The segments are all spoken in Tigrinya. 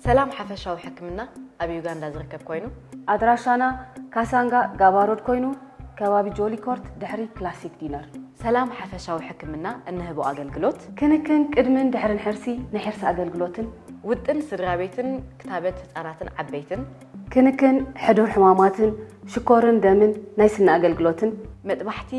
ሰላም ሓፈሻዊ ሕክምና ኣብ ዩጋንዳ ዝርከብ ኮይኑ፣ ኣድራሻና ካሳንጋ ጋባሮድ ኮይኑ ከባቢ ጆሊ ኮርት ድሕሪ ክላሲክ ዲነር። ሰላም ሓፈሻዊ ሕክምና እንህቦ ኣገልግሎት፣ ክንክን ቅድምን ድሕርን ሕርሲ፣ ናይ ሕርሲ ኣገልግሎትን፣ ውጥን ስድራ ቤትን ክታበት ህፃናትን ዓበይትን፣ ክንክን ሕዱር ሕማማትን፣ ሽኮርን ደምን፣ ናይ ስኒ ኣገልግሎትን፣ መጥባሕቲ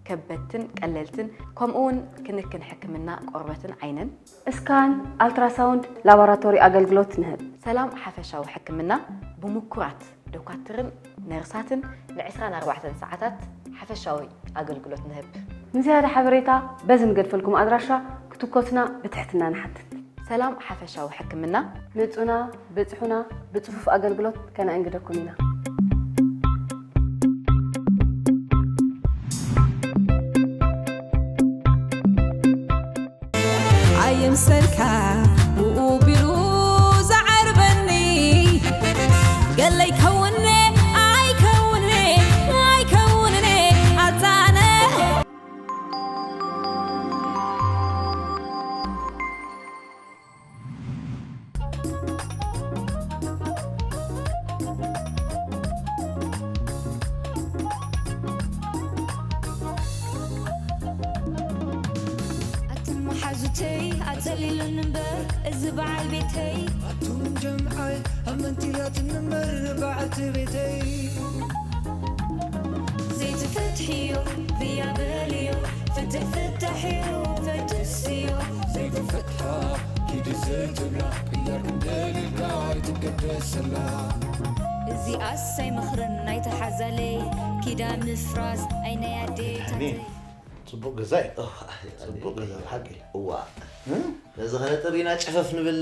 ከበድትን ቀለልትን፣ ከምኡ እውን ክንክን ሕክምና ቆርበትን ዓይንን። እስካን፣ ኣልትራሳውንድ፣ ላቦራቶሪ ኣገልግሎት ንህብ። ሰላም ሓፈሻዊ ሕክምና ብምኩራት ዶኳትርን ነርሳትን ን ዕስራን ኣርባዕተን ሰዓታት ሓፈሻዊ ኣገልግሎት ንህብ። ንዝያዳ ሓበሬታ በዚ ንገድፈልኩም ኣድራሻ ክትኮስና ብትሕትና ንሓትት። ሰላም ሓፈሻዊ ሕክምና። ምጹና፣ ብጽሑና፣ ብጽፉፍ ኣገልግሎት ከነእንግደኩም ኢና። ኣይምሰልካ ብኡ ቢሉ ዝዓርበኒ ገለይ ከውነ ኣይከውነ ኣይከውነ ኣዛነ ኣትን መሓዙተይ ኣጸሊሉኒ እምበር እዚ በዓል ቤተይ ኣቱም ጀምዓይ ኣመንቲላትኒ እምበር በዓልቲ ቤተይ ዘይትፈትሕዮ ብያ በልዮ ፍትሕ ፍታሕ እዩ ፈትስዮ ዘይትፈትሓ ኪዲ ዘይትብላ ቅያር እንደልካ ኣይትገደሰላ እዚኣስ ኣይመኽርን ናይቲ ሓዛለይ ኪዳን ምፍራስ ኣይናይ ኣዴታተይ ጽቡቅ ገዛ እዩ። ጽቡቅ ገዛ ብሓቂ። እዋ ነዚ ከነጥር ኢና ጨፈፍ ንብል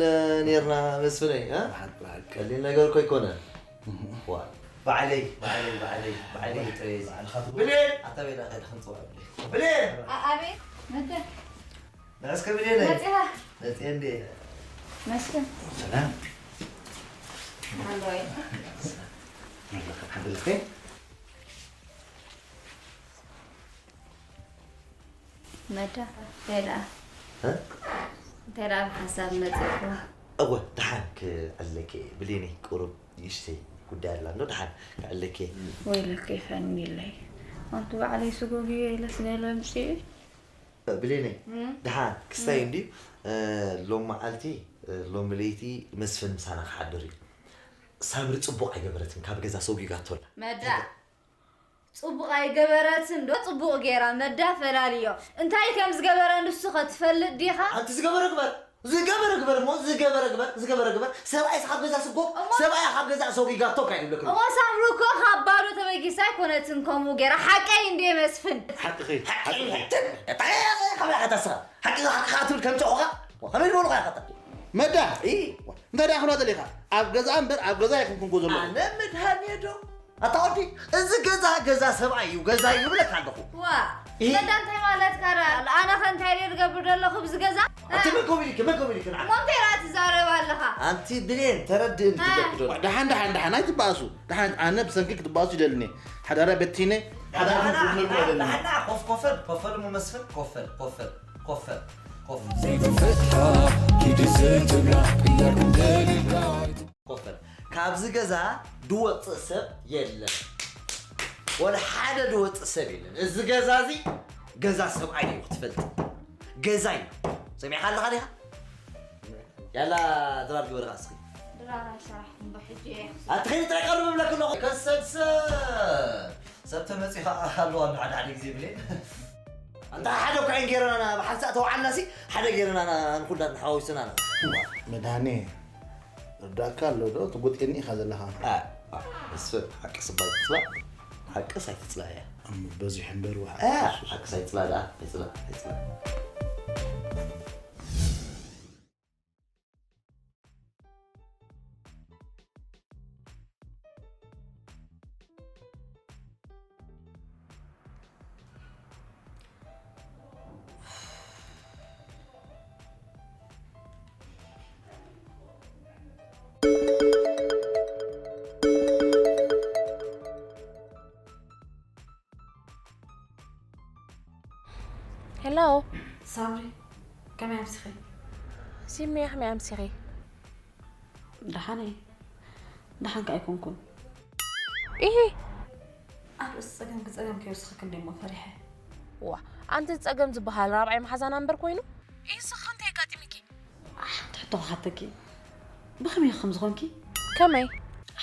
ኔርና መስፍነይ እ? ብሓቂ ብሓቂ። ቀሊል ነገር እኮ ኣይኮነን። ዋ ባዕለይ ባዕለይ ባዕለይ ባዕለይ ጥረየ እዚ። ብሌን ኣታ ቤላ ከይዳ ክንጽዋ ብሌን። ብሌን ኣቤት መተ ንዕስከ ብሌን መጺኻ ነጽየ እንዴ? መስፍን ሰላም ሓንዶይ ሓደልከ መዳ እንታይ ደኣ እንታይ ደኣ ብሓሳብ መጺኹ እወ ደሓን ክዕለኪ ብሌነይ ቁሩብ ንእሽተይ ጉዳይ ኣላ እንዶ ደሓን ክዕለኪ ወይለከ ይፈኒለይ ኣንቲ ባዕለይ ስጎግዮ ኢለስ ገለ ምጽኡ ብሌነይ ደሓን ክስታይ እንድዩ ሎም መዓልቲ ሎም ለይቲ መስፍን ምሳና ክሓድር እዩ ሳምሪ ጽቡቕ ኣይገበረትን ካብ ገዛ ሰጒጋቶ ኣላ መዳ ጽቡቕ ኣይገበረትን ዶ ጽቡቕ ጌራ መዳ ፈላልዮ እንታይ ከም ዝገበረ ንሱ ኸትፈልጥ ዲኻ ኣንቲ ዝገበረ ግበር ዝገበረ ግበር እሞ ዝገበረ ግበር ዝገበረ ግበር ሰብኣይ ካብ ገዛ ስጎ ሰብኣይ ካብ ገዛ ሰጒጋቶ ካይ ይብለክ እሞ ሳምሪ እኮ ካብ ባዶ ተበጊሳ ኣይኮነትን ከምኡ ጌራ ሓቀይ እንዴ መስፍን ሓቅኺ ከመይ ሓተሳ ሓቂ ሓቂ ትብል ከም ጨቑኻ ከመይ ዝበሉ ኸ መዳ እንታይ ደኣ ክብላ ደሊኻ ኣብ ገዛ እምበር ኣብ ገዛ ኣይኮንኩን ጎ ዘሎ ኣነ መድሃኔ ዶ ኣታ ወዲ እዚ ገዛ ገዛ ሰብኣይ እዩ ገዛ እዩ ይብለካ ኣለኹ ዋ መዳ እንታይ ማለትካ ደኣ ኣነ ኸ እንታይ ድየ ዝገብር ዘለኹ ብዚ ገዛ ኣንቲ መን ከምኡ ኢልኪ መን ከምኡ ኢልኪ ንዓ እሞ እንታይ ደኣ ትዛረብ ኣለኻ ኣንቲ ብሌን ተረድእኒ ትብለኪ ዶ ደሓን ደሓን ደሓን ኣይትበኣሱ ደሓን ኣነ ብሰንኪ ክትበኣሱ ይደልኒ ሓዳራ በቲነ ሓዳርኩም ክፍነልኩም ኣይደልኒ ደሓን ደሓን ኮፍ ኮፈል ኮፈል እሞ መስፍን ኮፈል ኮፈል ኮፈል ኮፈል ዘይትፈትሓ ኪዲ ዘይትብላ ቅያር እንደልካ ኮፈል ካብዚ ገዛ ድወፅእ ሰብ የለን ወላ ሓደ ድወፅእ ሰብ የለን እዚ ገዛ እዚ ገዛ ሰብኣይ እዩ ክትፈልጥ ገዛ እዩ ሰሚዕካ ኣለኻ ዲኻ ያላ ድራር ግበር እስኪ ድራር ኣይሰራሕኩን ብሕጂ እየ ኣትኸይኒ ጥራይ ቀርብ እብለክ ኣለኹ ከሰብሰብ ሰብ ተመፂኻ ኣለዋ ሓደ ሓደ ግዜ ብሌን ኣንታ ሓደ እኳ እየን ገይረና ብሓንሳእ ተውዓልና ሲ ሓደ ገይረና ንኩላ ተሓዋዊስና መድሃኔ ርዳእካ ኣሎ ዶ ትጎጤኒ ኢኻ ዘለኻ እሱ ሓቂ ስባይ ትፅላ ሓቂ ሳይትፅላ እያ በዚሑ እምበር ሓቂ ሳይፅላ ደኣ ኣይፅላ ኣይፅላ ሄሎ ሳምሪ ከመይ ኣምሲኺ? ሲመያ ከመይ ኣምሲኺ? ደሓን እየ። ደሓን ከኣ ኣይኮንኩን። ኢሂ ኣብ ርእሲ ጸገም ክጸገም ከይወስኸክ እንደ እሞ ፈሪሐ። ዋ ኣንቲ ጸገም ዝበሃል ራብዓይ መሓዛና እምበር ኮይኑ ኢስኻ እንታይ ኣጋጢምኪ? ሓንቲ ሕቶ ክሓተኪ። ብኸመይ ከም ዝኾንኪ? ከመይ?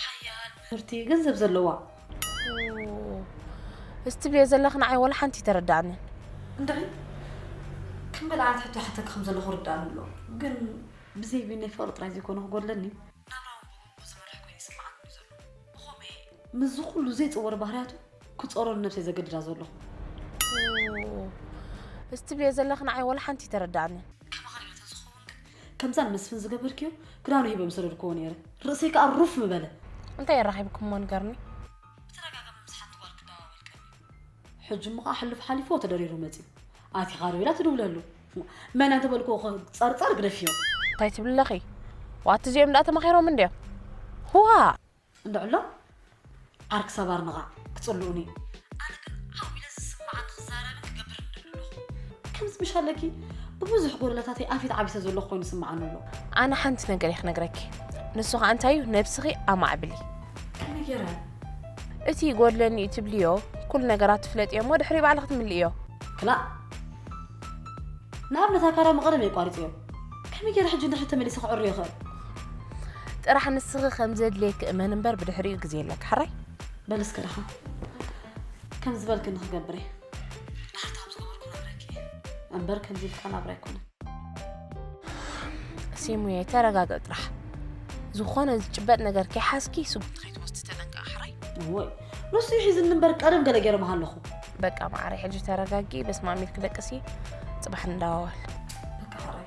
ሓያል ምህርቲ ገንዘብ ዘለዋ። እስቲ ብልዮ ዘለኽ ንዓይ ወላ ሓንቲ ተረዳኣንን። እንድዒ ከም በልዓት ሕቶ ሓተኪ ከም ዘለኹ ርዳእኒ ኣሎ። ግን ብዘይ ቢነይ ፍቕሪ ጥራይ ዘይኮነ ክጎድለኒ ናብራ እውን ብጎቦ ዝመርሕ ኮይኑ ይስምዓኒ እዩ ዘሎ። ብኸመይ ምስዚ ኩሉ ዘይጽወር ባህርያቱ ክጸሮ ንነብሰይ ዘገድዳ ዘለኹ። እስቲ ብልዮ ዘለኽ ንዓይ ወላ ሓንቲ ተረዳኣንን። ከማኻ ሪኦ ተዝኸውን ግን ከምዛ ንመስፍን ዝገበርክዮ ክዳኑ ሂበ ምሰደድክዎ ነይረ። ርእሰይ ከኣ ሩፍ ምበለ። እንታይ የራኺብኩሞ ንገርኒ? ብተደጋጋሚ ምስ ሓንቲ ጓል ክደዋወል ቀንዩ። ሕጂ እሞ ከኣ ሕሉፍ ሓሊፍዎ ተደሪሩ መጺኡ። ኣቲኻ ዶ ኢላ ትድውለሉ። መን ኣንተ በልክዎ ጸርጸር ግደፍዮ። እንታይ ትብሊ ኣለኺ? ዋቲ እዚኦም ደኣ ተማኺሮም እንድዮም። ሁሃ! እንድዕሎ ዓርክ ሰባር ንቓዕ ክጽልኡኒ። ኣነ ግን ዓው ኢለ ዝስምዓኒ ክዛረብን ክገብርን እደሊ ኣለኹ። ከምዚ ምሽ ኣለኪ ብብዙሕ ጎደለታተይ ኣፊት ዓቢሰ ዘለኹ ኮይኑ ይስምዓኒ ኣሎ። ኣነ ሓንቲ ነገር እየ ክነግረኪ። ንሱ ኸኣ እንታይ እዩ ነብስኺ ኣማዕብሊ። ከመይ ገይረ? እቲ ይጎድለኒ እዩ ትብልዮ ኩሉ ነገራት ትፍለጥዮ እሞ ድሕሪኡ ባዕልኺ ትምልእዮ። ክላእ ንኣብነት ኣካዳሚ ቀደም እየ ኣቋሪፀዮ። ከመይ ገይረ ሕጂ ንድሕሪት ተመሊሰ ክዕርዮ ይኽእል? ጥራሕ ንስኺ ከም ዘድልየኪ እመኒ እምበር ብድሕሪኡ ግዜ የለኪ ሕራይ። በሊ እስከ ደሓን ከም ዝበልክኒ ክገብር እየ። ድሓር ካብ ዝገበርኩ ነግረኪ እየ እምበር ከምዚ ኢልካ ናብራ ኣይኮነን። ሲሙየ ተረጋግዒ ጥራሕ። ዝኾነ ዝጭበጥ ነገር ከይሓዝኪ ስጉምቲ ከይትወስዲ ተጠንቀቒ ሕራይ። እወይ ንሱ እዩ ሒዝኒ እምበር ቀደም ገለ ገይረ ምሃለኹ። በቃ መዓረይ ሕጂ ተረጋጊ በስማም ኢልኪ ለቅሲ ጽባሕ ንደዋወል። በቃ ሕራይ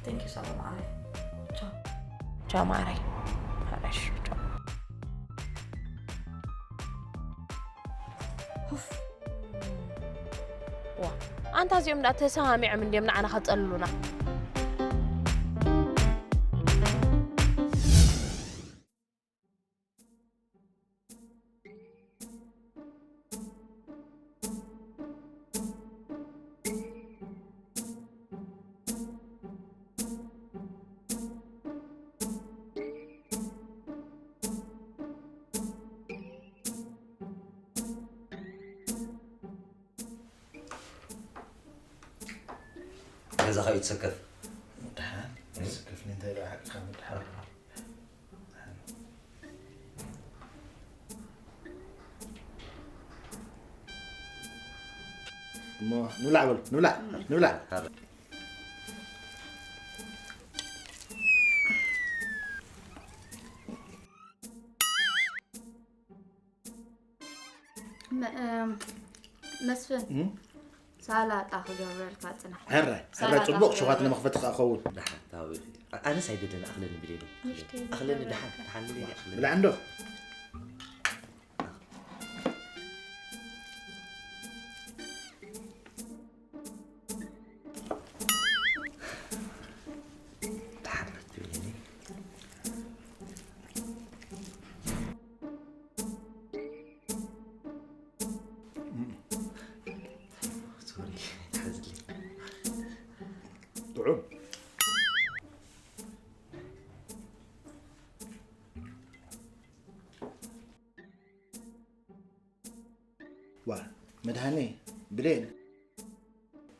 thank you ሳባ መዓረይ ቻው። ቻው መዓረይ። ሕራይ እሺ ቻው። ኡፍ። ዋ ኣንታ እዚኦም ደኣ ተሰማሚዖም እንድዮም ንዓና ከጸልሉና። ገዛኻ እዩ ትሰከፍ። ደሓን ኣይስከፍኒ እንታይ ደኣ ሓቅኻ ምድሓር። እሞ ንብላዕ በሉ ንብላዕ ንብላዕ። መስፍን ሳላጣ ክገብረልካ ፅናሕ። ሕራይ ሕራይ ፅቡቕ ሸውሃት ንመኽፈቲ ከዓ ኸውን። ደሓን ታወሪ። ኣነስ ኣይደልን ኣኽለኒ ብሌኒ። ኣኽለኒ ደሓን ደሓን ብሌኒ ኣኽለኒ። ብላዕ እንዶ። ዋ መድሃኔ ብሌን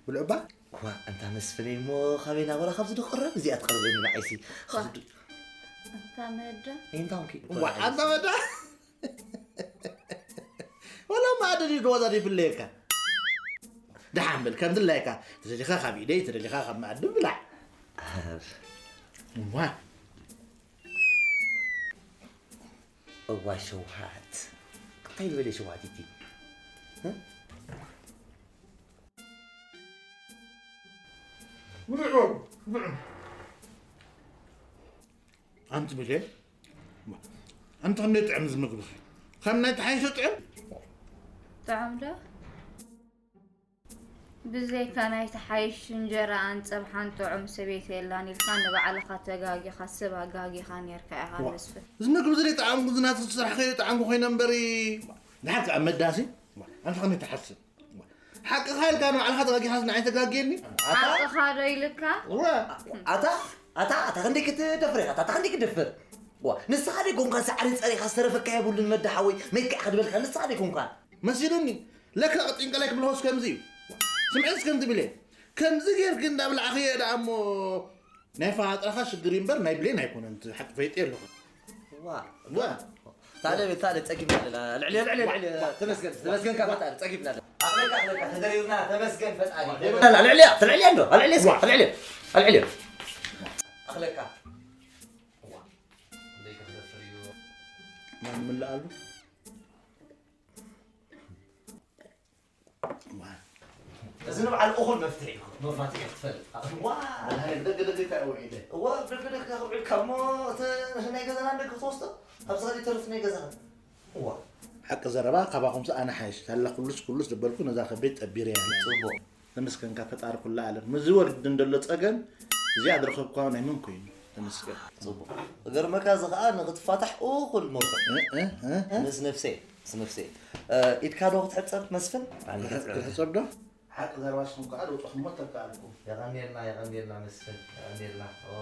ብልዑባ ኳ እንታ መስፍነይ እሞ ካበይ ናበራ ካብዚ ዶ ቀረብ እዚኣ ትቐርበኒ ንዓይሲ እንታ መዳ እንታ ኾንኪ ዋ ኣንታ መዳ ወላ ማዕድን እዩ ደዋዛ ይፍለየካ ደሓን በል ከም ድላይካ ተደሊኻ ካብ ኢደይ ተደሊኻ ካብ ማዕድን ብላዕ ዋ እዋ ሸውሃት እንታይ ዝበለ ሸውሃት እቲ ኣንቲ ብሌን ኣንቲ ክንደይ ጥዕም ዝምግብኺ ካብ ናይ ተሓይሾ ጥዕም ጥዑም ዶ ብዘይካ ናይቲ ሓይሽ እንጀራኣን ጸብሓን ጥዑም ሰበይቲ የላን ኢልካ ንባዕልኻ ተጋጊኻ ሰብ ኣጋጊኻ ኔርካ ኢኻ መስፍን። እዚ መግቢ እዚ ዘይጠዓምኩ እዚ ናትኺ ዝሰራሕካዮ ይጠዓምኩ ኮይነ እምበሪ ድሓር ከኣ መዳሲ ኣንታ ከመይ ትሓስብ ሓቅኻ ኢልካ ንባዕልኻ ተጋጊኻስ ንዓይ ተጋግየኒ ሓቅኻ ዶ ኢልካ? ኣታ ኣታ ኣታ ክንደይ ክትደፍር ኢኻ ኣታ ክንደይ ክትደፍር ዋ፣ ንስኻ ደይ ኮንካ ሳዕሪ ጸሪኻ ዝተረፈካ የብሉን መዳ ሓወይ፣ መይካ ኢኻ ድበልካ፣ ንስኻ ደይ ኮንካ። መሲሉኒ። ለካ ቅጢንቀላይ ክብልሆስ ከምዚ እዩ። ስምዒት ከምዚ ብለ። ከምዚ ጌርክ እንዳብላዕኽዮ ደኣ እሞ ናይ ፈጣሪኻ ሽግር እምበር ናይ ብሌን ኣይኮነን፣ እቲ ሓቂ ፈይጠ ኣለኹ። ዋ። ዋ። ታዲያ ቤት ታዲያ ጸጊብና ኣለና። ልዕልዮ፣ ልዕልዮ፣ ልዕልዮ። ተመስገን፣ ተመስገን ካብ ፈጣሪ ጸጊብና ኣለና። ኣኽለካ፣ ኣኽለካ፣ ተደሪርና፣ ተመስገን ፈጣሪ። ልዕልዮ፣ ልዕልዮ፣ ልዕልዮ እንዶ፣ ልዕልዮ እስኪ፣ ዋ። ልዕልዮ፣ ልዕልዮ። ኣኽለካ። ዋ። እንደይ ከፍለፍር እዩ። ማን ምላኣሉ? ዋ። እዚ ንባዕሉ እኹል መፍትሒ እዩ። መፋትሒ ክትፈልጥ። ዋ። ናይ ደገ ደገ እንታይ ውዒለ? እዋ፣ ደገ ደገ ውዒልካ እሞ፣ እቲ ናይ ገዛና ደገ ክትወስዶ፣ ኣብዚ ኸዲ ተርፍ ናይ ገዛና። እዋ። ሓቂ ዘረባ፣ ካባኹምስ ኣነ ሓይሽ። ሳላ ኩሉስ ኩሉስ ደበልኩ፣ ነዛ ከበድ ጠቢረ እያ። ጽቡቕ። ተመስገንካ ፈጣሪ ኩላ ዓለም። ምስዚ ወርዲ እንደሎ ጸገም፣ እዚኣ ዝረኸብኳ ናይ መን ኮይኑ? ተመስገን። ጽቡቕ። እገርመካ፣ እዚ ኸኣ ንኽትፋታሕ እኹል መርትዖ። እ፣ እ፣ እ፣ እ? ምስ ነፍሰይ፣ ምስ ነፍሰይ። እ፣ ኢድካ ዶ ክትሕጸብ መስፍን? ኣነ ክትሕጸብ። ክትሕጸብ ዶ? ሓቂ ዘረባ ሽም ከኣ ደውጥኹሞ ተካኣልኩም። የቐንየልና፣ የቐንየልና መስፍን፣ የቐንየልና። ኦ።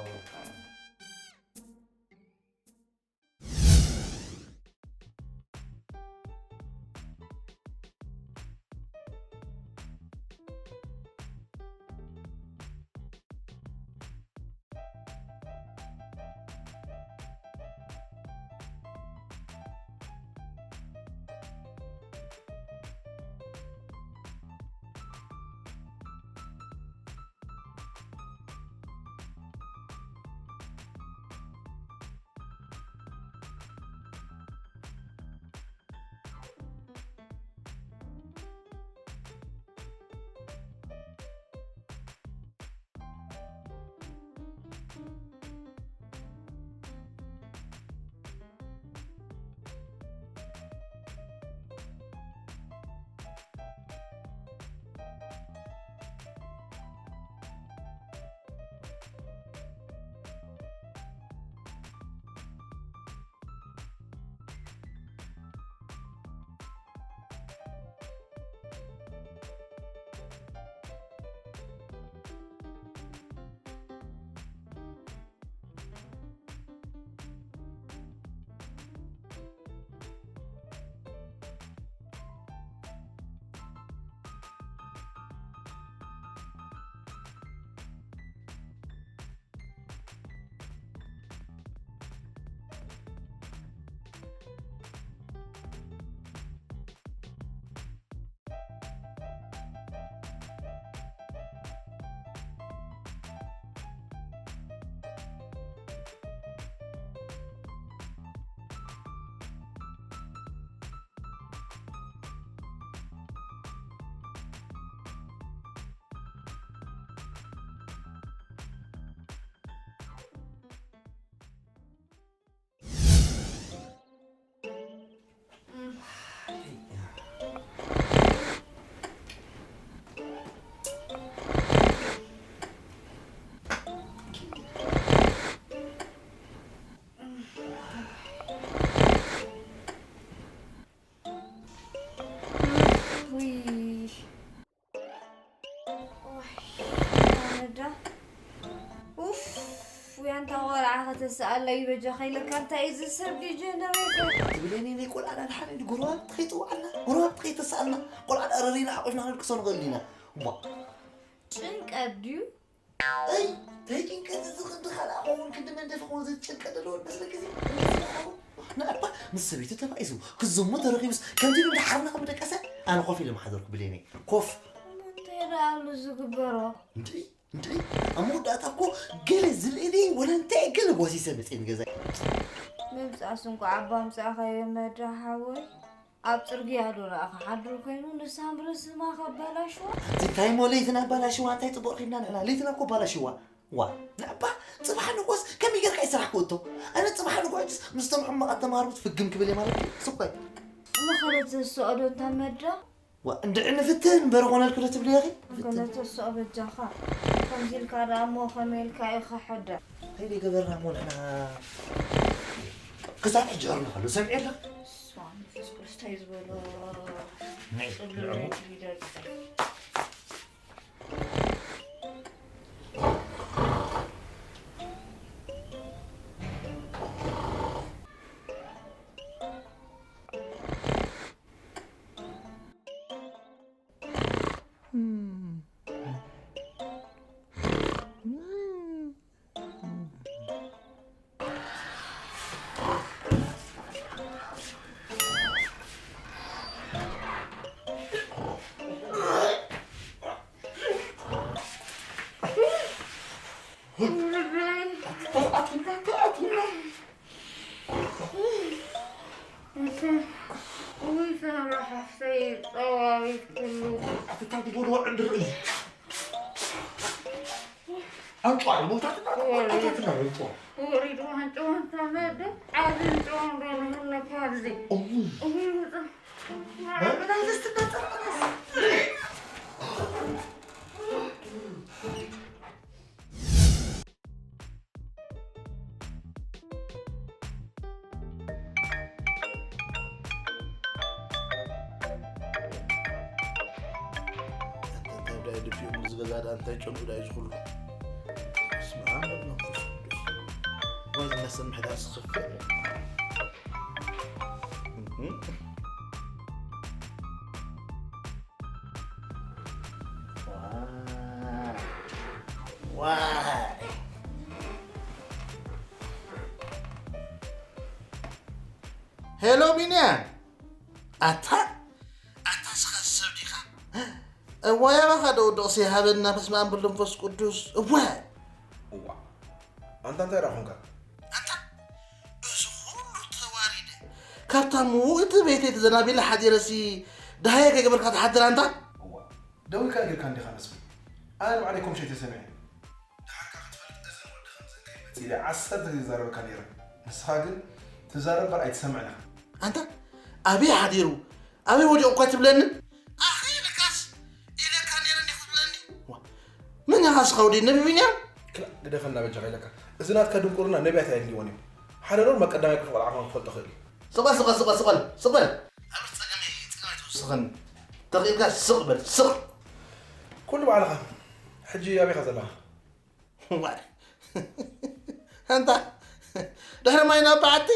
ውይ፣ ኣነዳ። ኡፍ፣ ውይ፣ ኣንታ ቆልዓ ከተስኣላ እዩ በጃኻ ኢለካ፣ እንታይ እዩ እዚ ሰብ ዲጀነሬተር? ትብለኒ፣ ናይ ቆልዓ ዳድሓን ኢሉ ጎረባብቲ ከይጽውዓልና፣ ጎረባብቲ ከይተስኣልና፣ ቆልዓ ደኣ ረሪና ሓቑፍና ክንድቅሶ ንኽእል ኢና። ዋ። ጭንቀት ድዩ? ኣይ፣ እንታይ ጭንቀት እዚ ክንዲ ካልኣ ኸውን፣ ክንዲ መንደፍ ኸውን፣ እዚ ጭንቀት ዘለዎ መስለኪ እዚ? ንኣባ ምስ ሰበይቱ ተባኢሱ፣ ክዝሙ ተረኺቡስ፣ ከምዚ ኢሉ እንዳሓርና ከም ደቀሰ፣ ኣነ ኮፍ ኢለ ምሓደርኩ ብሌነይ። ኮፍ። እሞ እንታይ ደኣ ኣሎ ዝግበሮ? እንድዒ፣ እንድዒ፣ ኣብ መወዳእታ እኮ ገለ ዝልእሊ ወላ እንታይ ገለ ጓሲሰ መፅኤ ንገዛይ። ምምፃእስ እንኳ ዓባ ምፃእኻዮ መድራ ሓወይ። ኣብ ጽርግያ ዶ ደኣ ክሓድር ኮይኑ ንሳምሪ ስማ ከባላሽዋ? ኣንቲ እንታይ እሞ ለይትና ኣባላሽዋ፣ እንታይ ጽቡቕ ርኺብና ንሕና? ለይትና እኮ ኣባላሽዋ። ዋ፣ ንዕባ ጽባሕ ንጎስ ከመይ ጌርካ እዩ ስራሕ ክወቶ? ኣነ ጽባሕ ንጎስ ምስቶም ሕማቓት ተማሃሮ ፍግም ክብል እየ ማለት እዩ። ስኳይ። እሞ ካልእ ተስኦ ዶ እታ መድረኽ? ዋ፣ እንድዒ ንፍትን እምበር ኾነልኪ ዶ ትብሊ ኢኺ? ገለ ተስኦ በጃኻ። ከምዚ ኢልካ ደኣ እሞ ከመይ ኢልካ እዩ ክሕደር? ከይደ ገበርና እሞ ንሕና ክሳብ ሕጂ ዕርና ከሎ ሰምዒ ኣለኺ? ስማ፣ መንፈስ ቅዱስ እንታይ ዝበሎ ናይ ጽሉል ልዕሙ። ናይ ሊደር። ቃል ሞታትና ሞታትና ሞቶ ወሪድ ዋንጫ ዋንጫ መደ ዓብን ጨዋን ዶ ንህነኳ ኣብዚ እሙ እሙ እንታይ እንታይ ብዳይ ድፊኡ ዝገዛ ዳ እንታይ ጨንኡ ዳይ ዝኹሉ ስማ መንፈስ ቅዱስ ወይ ዝመስል ምሕዳር ዝኽፍእ ሄሎ ቢንያም፣ ኣታ ኣታ ስኻ ሰብ ዲኻ? እዋይ ኣባኻ ዶ ውድቕሲ ሃበና በስመ ኣብ ወወልድ ወመንፈስ ቅዱስ። እዋይ እዋ ኣንታ እንታይ ደኣ ኾንካ? ኣንታ እዚ ኹሉ ተዋሪደ ካብታ ምውእቲ ቤተይ ተዘናቢለ ሓዲረሲ ደሃየ ከይገበርካ ትሓድር ኣንታ? እዋ ደዊልካ ነጊርካ እንዲኻ መስፍን። ኣነ ንባዕለይ ኮምሸይ ተሰሚዐ። ደሓርካ ክትፈልጥ እዝን ወዲ ከምዝን ከይመጽእ ኢለ ዓሰርተ ግዜ ይዛረበካ ነይረ። ንስኻ ግን ትዛረብ እምበር ኣይትሰምዕን ኢኻ። ኣንታ ኣበይ ሓዲሩ ኣበይ ወዲቑ እኳ ትብለኒ? ኣኺ ኢልካስ ኢለካ ነይረ እንዲኹ ትብለኒ? ዋ፣ መን ኢኻ ንስኻ ወዲ ነቢ ቢንያም? ክላ ግደፈና በጃኻ ኢለካ። እዚ ናትካ ድንቁርና ነቢያት ኣየድልይዎን እዮም። ሓደ ኖርማል ቀዳማይ ክፍሊ ቆልዓ ክኾን ክፈልጦ ክእል እዩ። ስቕ በል ስቕ በል ስቕ በል ስቕ በል ስቕ በል። ኣብ ርእሲ ጸገመይ ጸገመይ ትውስኸኒ። ተኽኢልካ ስቕ በል ስቕ። ኩሉ ባዕልኻ። ሕጂ ኣበይ ኢኻ ዘለኻ? ዋይ። ኣንታ ድሕሪ ማይ ናብ በዓቲ?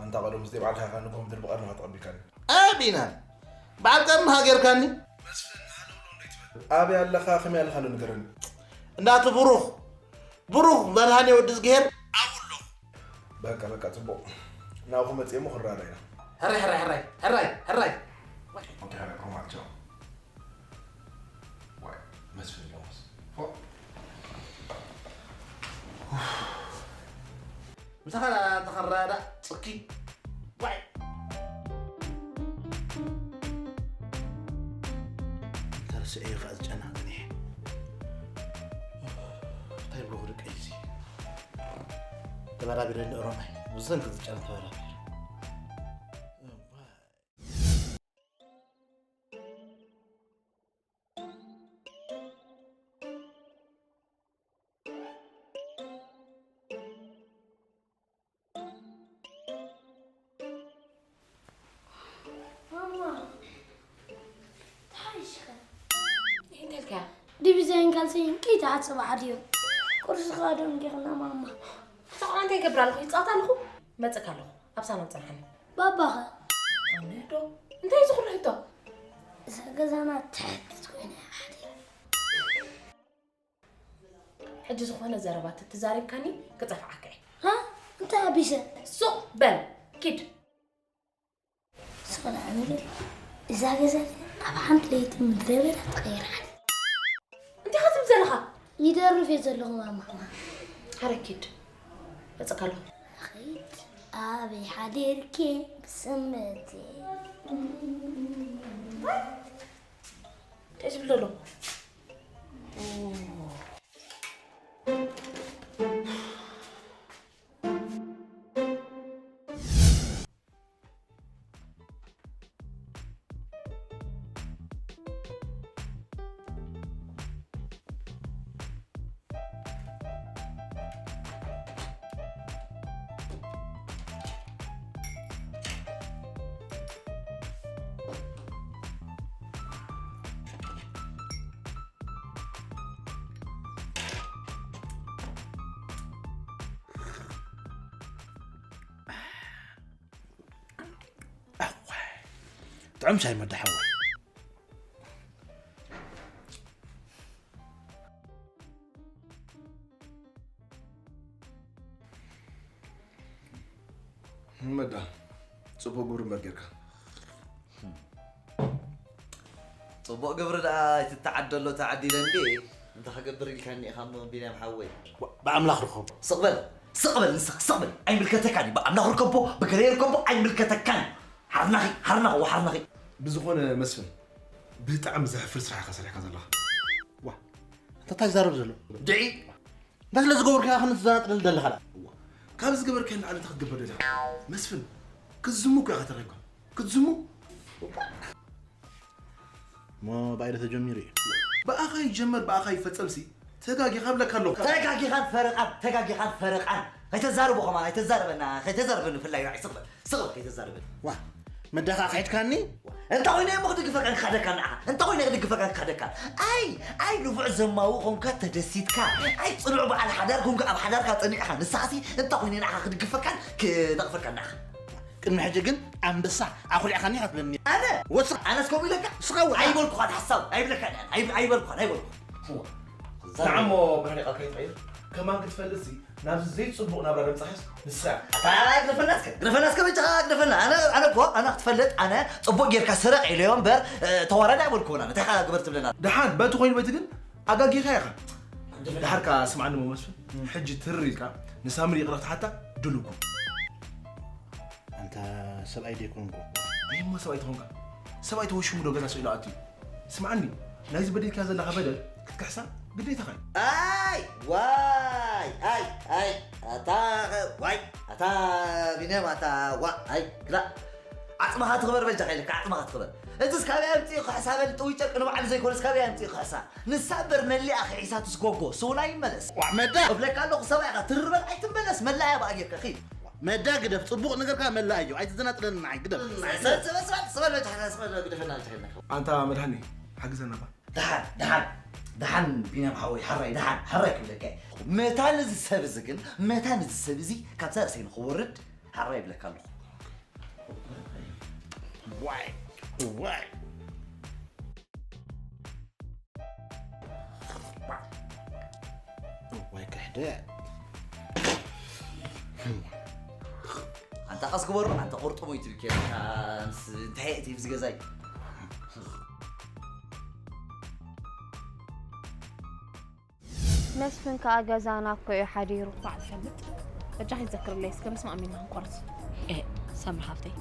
ኣንታ ቀደም ምስ ባዕልካ ኢኻ ንግሆ ምድሪ ብቐርንኻ ተቐቢልካኒ። ኣቢና በዓል ቀርንኻ ጌርካኒ። መስፍን ሃለውለው እንዳይትበል። ኣበይ ኣለኻ ከመይ ኣለኻ ዶ ንገረኒ። እንዳቲ ብሩኽ ብሩኽ መድሃኔ ወዲ ዝግሄር ኣብኡ ኣለኹ። በቃ በቃ ጽቡቕ። ናብኹም መጽኤ እሞ ክንረዳዳ ኢና። ሕራይ ሕራይ ሕራይ ሕራይ ሕራይ። ኦኬ ሕራይ ሮማን ቻው። ዋይ መስፍን ዮናስ ፎ። ምሳኻ ተኸራዳ ጽኪ ዋይ። ተረስዐ እዩ ከኣ ዝጨናቕን እየ። እንታይ ብሎ ክድቀ እዩ እዚ? ተበራቢረኒ ኦሮማይ። ብሰንኪ ዝጨና ተበራቢረ። ማማ፣ ተሓይሽካ? እንታይ ኢልካ? ዲቪዛይን ካልሰይን ከይትዓጽባ ዓድዮም። ቁርሲ ከኣ ደንጊኽና ማማ። ኣታ ቆልዓ እንታይ ይገብር ኣለኹ? ይጻወት ኣለኹ? መጽእካ ኣለኹ። ኣብ ሳሎን ጽንሓኒ። ባባኸ? ኣነ ዶ? እንታይ እዩ ዝኹሉ ሕቶ? እዛ ገዛና ትሕት ኮይና እያ ሓዲራ። ሕጂ ዝኾነ ዘረባ ተተዛሪብካኒ ክጸፍዓካ እየ። ሃ? እንታይ ኣቢሰ? ሱቕ በል፣ ኪድ። ስቕ ንዕብል። እዛ ገዛ እዚኣ ኣብ ሓንቲ ለይቲ ምድረ በዳ ትቐየር ሓዲራ። እንታይ ኢኻ ትብል ዘለኻ? ይደርፍ እየ ዘለኹ ማማ። ኣረ ኪድ። መጸካ ኣለኹ። ኺድ ኣበይ ሓዲርኪ ብስምቲ? እንታይ ዝብል ዘሎ? ጥዑም ሻይ መዳ ሓወይ። መዳ፣ ጽቡቕ ግብሪ እምበር ጌርካ። ጽቡቕ ግብሪ ደኣ ኣይትተዓደሎ ተዓዲለ እንዴ? እንታይ ክገብር ኢልካኒ ኢኻ እሞ ቢንያም ሓወይ? ዋ፣ ብኣምላኽ ርኸቦ። ስቕ በል፣ ስቕ በል ንስኻ፣ ስቕ በል። ኣይምልከተካን እዩ። ብኣምላኽ ርከቦ፣ ብገለ ርከቦ፣ ኣይምልከተካን። ሓርናኺ፣ ሓርናኺ፣ ዋ ሓርናኺ። ብዝኾነ መስፍን፣ ብጣዕሚ ዘሕፍር ስራሕ ኢኻ ሰሪሕካ ዘለኻ። ዋ፣ እንታይ ትዛረብ ዘሎ? ድዒ፣ እንታይ ስለ ዝገበርኩ ኢኻ ክንዘናጥለል ደለኻ? እዋ፣ ካብ ዝገበርካዮ ንላዕሊ እንታይ ክትገብር ደሊኻ? መስፍን፣ ክትዝሙ እኮ ኢኻ ተረኺብካ። ክትዝሙ? እሞ ብኣይ ዶ ተጀሚሩ እዩ? ብኣኻ ይጀመር፣ ብኣኻ ይፈጸምሲ። ተጋጊኻ እብለካ ኣለኹ። ተጋጊኻን ፈረቓን፣ ተጋጊኻን ፈረቓን። ከይተዛርቦ ከማን፣ ኣይተዛርበና፣ ከይተዛርበኒ ፍላይ ራዕይ ስቕ በል። ስቕ በል ከይተዛርበኒ። ዋ፣ መዳኻ ኣኽሒድካኒ? እንተ ኾይነ እሞ ክድግፈካን ክኸደካን ንዓኻ። እንተ ኾይነ ክድግፈካን ክኸደካን። ኣይ፣ ኣይ ንፉዕ ዘማዊ ኾንካ ተደሲትካ። ኣይ ጽኑዕ በዓል ሓዳር ኾንካ ኣብ ሓዳርካ ጸኒዕኻ። ንስኻሲ እንተ ኾይነ ንዓኻ ክድግፈካን ክነቕፈካን ንዓኻ። ቅድሚ ሕጂ ግን ኣንበሳ ኣኹሊዕካኒ ኢኻ ትብለኒ። ኣነ? ወስኻ። ኣነስ ከምኡ ኢለካ? ንስኻ ወ- ኣይበልኩኻን ሓሳብ። ኣይብለካን እየ። ኣይ-፣ ኣይበልኩኻን፣ ኣይበልኩኻን። ንዓሞ ብርሃን ቃልካ ይትቐይር። ከማን ክትፈልጥሲ ናብዚ ዘይጽቡቕ ናብራ ደምጻኻስ ንስኻ። ኣታ ግደፈናስከ፣ ግደፈናስከ በጃኻ ግደፈና። ኣነ፣ ኣነ እኮ፣ ኣነ ክትፈልጥ፣ ኣነ ጽቡቕ ጌርካ ስረቕ ኢለዮ እምበር፣ እ፣ ተዋራዲ ኣይበልኩዎን ኣነ። እንታይ ኢኻ ግበር ትብለና? ደሓን፣ በቲ ኮይኑ በቲ ግን ኣጋጊኻ ኢኻ። ደሓርካ ስምዓኒ እሞ መስፍን፣ ሕጂ ትር ኢልካ ንሳምሪ ይቕረ ክትሓታ ድሉው ኩን። ኣንታ ሰብኣይ ደይኮንኩ። ይህ እሞ ሰብኣይ ተኾንካ። ሰብኣይ ተወሽሙ ዶ ገዛ ስኢሉ ኣትዩ? ስምዓኒ፣ ናይዚ በዲልካ ዘለኻ በደል ክትክሕሳ ግዴታኻ እዩ። ኣይ፣ ዋይ፣ ኣይ፣ ኣይ፣ ኣታ፣ ዋይ፣ ኣታ ቢንያም፣ ኣታ፣ ዋ፣ ኣይ፣ ግዳ። ዓጽምኻ ትኽበር በጃኻ ኢለካ፣ ዓጽምኻ ትኽበር። እዚስ ካበይ ኣምጺኡ ክሕሳ በል፣ ጥውይ ጨርቂ ንባዕሉ ዘይኮነስ ካበይ ኣምጺኡ ክሕሳ? ንሳ እምበር መሊኣ ክሒሳቱስ ጎጎ፣ ስውና ይመለስ። ዋዕ መዳ! እብለካ ኣለኹ፣ ሰብኣይኻ ትርበል ኣይትመለስ፣ መላእያ በኣ ጌርካ ኺድ። መዳ ግደፍ፣ ጽቡቕ ነገርካ መላእ እዩ። ኣይትዘናጥለኒ ንዓይ፣ ግደፍ። ስበል፣ ስበል፣ ስበል፣ ስበል፣ በጃኻ፣ ስበል፣ ግደፈና፣ በጃኻ ኢልናካ። ኣንታ መድሃኒ፣ ሓግዘና እባ። ደሓን፣ ደሓን፣ ደሓን ቢንያም ሓወይ፣ ሓራይ፣ ደሓን፣ ሓራይ ክብለካ እየ። መታን እዚ ሰብ እዚ ግን፣ መታን እዚ ሰብ እዚ ካብዛ ርእሰይ ንኽወርድ፣ ሓራይ ይብለካ ኣለኹ። ዋይ፣ ዋይ። ዋይ ክሕደት። ኣንታ ቀስ ግበሩ፣ ኣንታ ቁርጥሙ ይትብኬ፣ ኣንስ እንታይ እቲ ብዝገዛይ። መስፍን ከኣ ገዛና እኮ እዩ ሓዲሩ። ባዕ ትፈልጥ? በጃኺ ትዘክርለይ እስከ ምስ ማእሚና ክንቆርስ። ኤ፣ ሳምሪ ሓፍተይ፣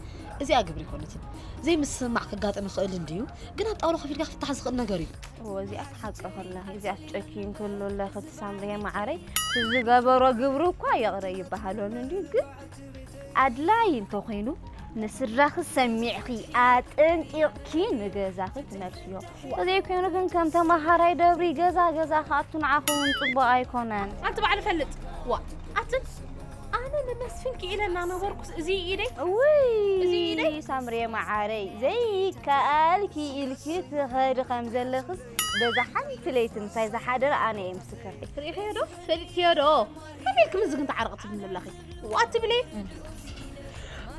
እዚኣ ግብሪ ኣይኮነትን። ዘይምስምማዕ ከጋጥም ይኽእል እንድዩ፣ ግን ኣብ ጣውላ ኮፍ ኢልካ ክፍታሕ ዝኽእል ነገር እዩ። እዎ፣ እዚኣስ ሓቂ ከለኺ፣ እዚኣስ ጨኪን ክህሉ ኣለኺ፣ እቲ ሳምሪየ መዓረይ፣ እቲ ዝገበሮ ግብሪ እኳ ይቕረ ይበሃለሉ እንድዩ፣ ግን ኣድላዪ እንተኾይኑ፣ ንስድራኺ ሰሚዕኺ፣ ኣጠንቂቕኪ ንገዛኺ ትመልስዮ። ተዘይኮይኑ ግን ከም ተመሃራይ ደብሪ ገዛ ገዛ ክኣቱ ንዓኺ እውን ጽቡቕ ኣይኮነን። ኣንቲ ባዕሊ ፈልጥ። ዋ፣ ኣትን ኣነ ንመስፍን ክኢለ እናነበርኩስ እዚ ኢደይ? እውይ፣ እዚ ኢደይ? ሳምሬ መዓረይ፣ ዘይከኣል ክኢልኪ ትኸዲ ከም ዘለኽስ በዛ ሓንቲ ለይቲ ምሳይ ዝሓደረ ኣነ እየ ምስክር። ርኢኽዮ ዶ? ፈሊጥክዮ ዶ? ከመይ ኢልኪ ምስዚ ግን ትዓርቂ ትብልኒ ኣለኺ? ዋ ትብሊ?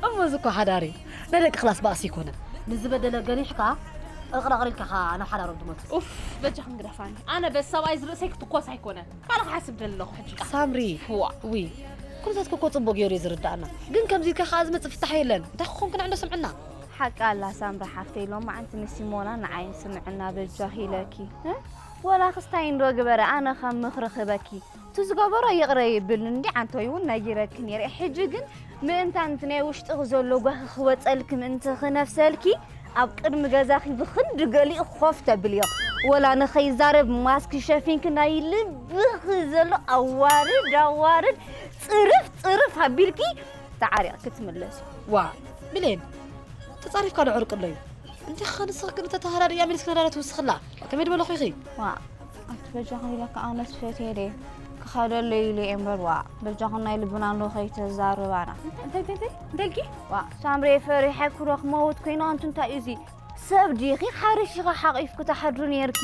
እሞ እዚ እኮ ሓዳር እዩ። ናይ ደቂ ክላስ ባእሲ ኣይኮነን። ንዝበደለ ገኒሕካ፣ እቕረቕር ኢልካ ኸኣ ናብ ሓዳሮም ትመልሶ። ኡፍ፣ በጃኽን ግደፋኒ። ኣነ በቲ ሰብኣይ ዝርእሰይ ክትኮስ ኣይኮነን። ካልእ ክሓስብ ደሊ ኣለኹ ሕጂ። ሳምሪ፣ ዋ። ውይ፣ ኩነታትኪ እኮ ጽቡቕ ገይሩ እዩ ዝርድኣና። ግን ከምዚ ኢልካ ኸኣ ዝመጽእ ፍታሕ የለን። እንታይ ክኾንክን ዕንዶ ስምዕና? ሓቂ ኣላ ሳምሪ ሓፍተይ፣ ሎማዓንቲ ንሲሞና ንዓይን ስምዕና በጃኺ ኢለኪ። እ? ወላ ክስታይ እንዶ ግበረ፣ ኣነ ከም ምኽሪ ክበኪ። እቲ ዝገበሮ ይቕረ ይብል እንዲ ዓንቶይ እውን ነጊረኪ ነይረ። ሕጂ ግን ምእንታን እቲ ናይ ውሽጥኺ ዘሎ ጓሂ ክወጸልኪ ምእንቲ ክነፍሰልኪ ኣብ ቅድሚ ገዛኺ ብኽንዲ ገሊኡ ኮፍ ተብልዮ። ወላ ንኸይዛረብ ማስክ ሸፊንኪ ናይ ልብኺ ዘሎ ኣዋርድ ኣዋርድ ጽርፍ ጽርፍ ኣቢልኪ ተዓሪቕኪ ትምለሲ። ዋ ብሌን ተጻሪፍካ ዶ ዕርቂ ኣሎ እዩ? እንዲኻ ንስኺ ግን ተተሃዳድእያ ሚልስ ክነዳዳ ትውስኽላ። ከመይ ድበለኹ ኢኺ? ዋ፣ ኣቲ በጃኺ ኢለካ ኣነስ ፈትየ ድየ ክኸደለይ ኢለ እየ እምበር፣ ዋ፣ በጃኹም ናይ ልብና እንዶ ከይተዛርባና። እንታይ፣ እንታይ፣ እንታይ? እንታይ ኢልኪ? ዋ፣ ሳምሬ ፈሪሐ ክሮ ክመውት ኮይነ፣ ኣንቱ እንታይ እዩ እዚ? ሰብ ዲኺ ሓሪሽ ኢኻ ሓቒፍኪ ትሓድሪ ነይርኪ።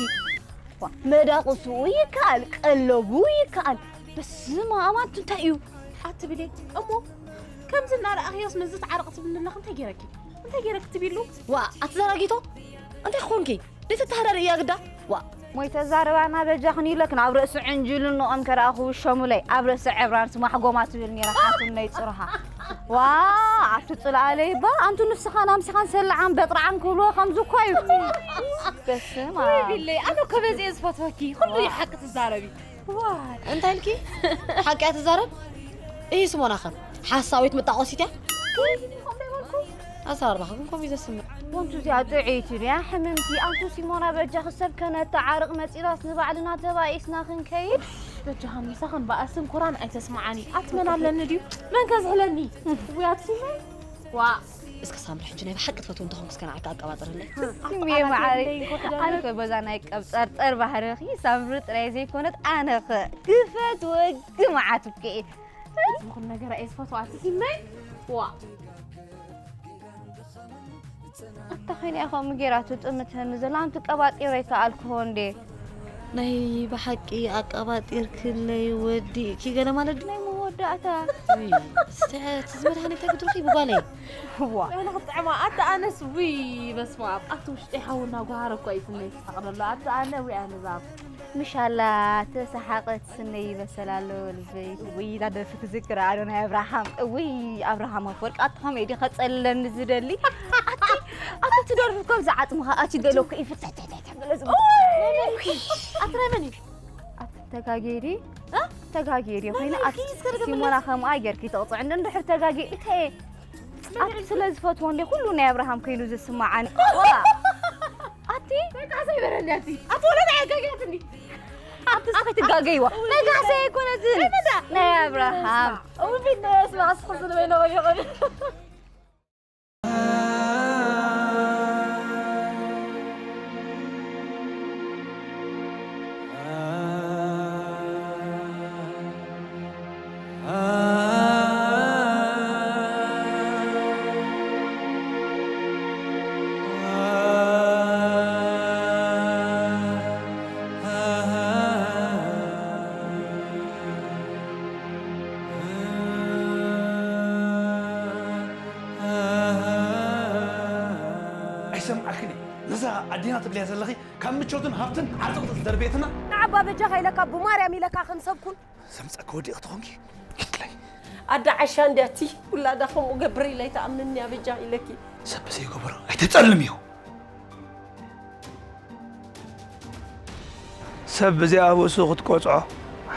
ዋ፣ መዳቕስኡ ይከኣል፣ ቀለቡ ይከኣል። በስመ ኣብ፣ ኣንቱ እንታይ እዩ? ኣቲ ብሌ፣ እሞ ከምዚ እናረኣኽዮስ ምስዚ ትዓረቕ ትብልኒ ኣለኺ፣ እንታይ ገይረኪ? እንታይ ገይረኪ ትብሉ? ዋ፣ ኣቲ ዘራጊቶ፣ እንታይ ኾንኪ? ደይ ተተሃዳሪ እያ ግዳ? ዋ። ሞይ ተዛረባና በጃኽን ኢለክን ኣብ ርእሲ ዕንጅልንኦም ከረኣ ክውሸሙለይ፣ ኣብ ርእሲ ዕብራን ስማሕጎማ ትብል ነይራ ሓትነይ ጽርሃ። ዋ፣ ኣቲ ጽልኣለይ እባ፣ ኣንቱ ንስኻን ኣምስኻን ሰላዓን በጥራዓን ክብልዎ ከምዚ እኮ እዩ። በስመ ወይ ኣብ። ቢለይ፣ ኣነ እኮ በዚ እየ ዝፈትወኪ። ኩሉ እዩ ሓቂ ትዛረቢ። ዋይ። እንታይ ኢልኪ? ሓቂ እያ ትዛረብ? እሂ ስሞና ኸ ሓሳዊት መጣቆሲት እያ? ኣዘራርባኺ ግን ከምኡ እዩ ዘስምዕ። ወንቱ እዚኣ ጥዕይቲ ድያ ሕምምቲ? ኣንቱ ሲሞና በጃኺ ሰብ ከነተዓርቕ መጺናስ ንባዕልና ተባኢስና ክንከይድ? በጃኻ ምሳኽን በኣስን ኩራን ኣይተስምዓኒ። ኣቲ መን ኣለኒ ድዩ? መን ከ ዝሕለኒ? ውይ ኣቲ ሲመይ። ዋ። እስከ ሳምሪ ሕጂ ናይ ብሓቂ ትፈትዎ እንተኾንኩ እስከ ንዓካ ኣቀባጥረለይ። ሲሜ መዓረይ፣ ኣነ ከ በዛ ናይ ቀብጸርጸር ባህርኺ ሳምሪ ጥራይ ዘይኮነት ኣነ ከ ክፈትወኪ መዓት እኮ እየ። ዝኹን ነገር እየ ዝፈትዎ ኣቲ ሲመይ። ዋ። ኣታ ኸይነ ኢኻ እሞ ጌራ ትጥምተኒ ዘላ ኣንቲ ቀባጢረ ኣይከኣልክዎ እንዴ። ናይ ብሓቂ ኣቀባጢርክለይ ወዲእኪ ገለ ማለት ድዩ? ናይ መወዳእታ። ውይ፣ እስቲ እቲ ዝመድሃኒ እንታይ ክትረኺ ብጓለይ? ዋ። ኣነ ክጥዕማ ኣታ ኣነስ ውይ በስመ ኣብ ኣቲ ውሽጠይ ሓውና ጓሃረ እኮ እዩ ስነይ ክሳቕ ዘሎ ኣታ ኣነ ውይ ኣነ ዛብ ምሻላ ተሰሓቐት ስነይ ይበሰል ኣሎ ልበይ። ውይ እዛ ደርፊ ክዝክራ ኣዶናይ ኣብርሃም። ውይ ኣብርሃም ኣፈወርቂ ኣቲ ከመይ ዲኻ ጸልለኒ ዝደሊ። ኣቲ ኣቲ ትደርፊ ከምዚ ዓጽምኻ ኣቲ ገለ እኮ ይፍትሕትሕትሕ ገለ ዝብል። ኣቲ ናይ መን እዩ? ኣቲ ተጋጌ ድዩ? እ? ተጋጌ ድዩ? ኮይና ናይ ኣቲ እስከ ድገምለይ። ሲሞና ከምኣ ጌርኪ ተቕጽዕ እንደ እንድሕር ተጋጌ እንታይ ኣቲ ስለ ዝፈትዎ እንደ ኩሉ ናይ ኣብርሃም ኮይኑ ዝስማዓኒ። ዋ! ኣቲ ናይ ካሕሳ ይበረኒ ኣቲ። ኣቲ ወላ ናይ ኣጋጊያትኒ። ኣቲ እስኺ ትጋገይዋ። ናይ ካሕሳ ኣይኮነትን። ናይ ምንዳ? ናይ ኣብርሃም። እው ቢት ናይ ኣስማ ኣስኹ ዝልበይ ነው ይኾን። ኣይሰምዓክን እየ። ነዛ ኣዴና ትብልያ ዘለኺ ካብ ምቾትን ሃብትን ዓርጥቕጥቕቲ ተርብየትና። ንዓባ በጃኻ ኢለካ ብማርያም ኢለካ ከም ሰብ ኩን። ዘምጻ ክወዲቕ ትኾንኪ ይትለይ። ኣደ ዓሻ እንድያ እቲ ውላዳ ከምኡ ገብረ ኢላ ኣይትኣምንንያ በጃ ኢለኪ። ሰብ ብዘይገበሮ ኣይተጸልምዮ። ሰብ ብዘይኣበሱ ክትቆጽዖ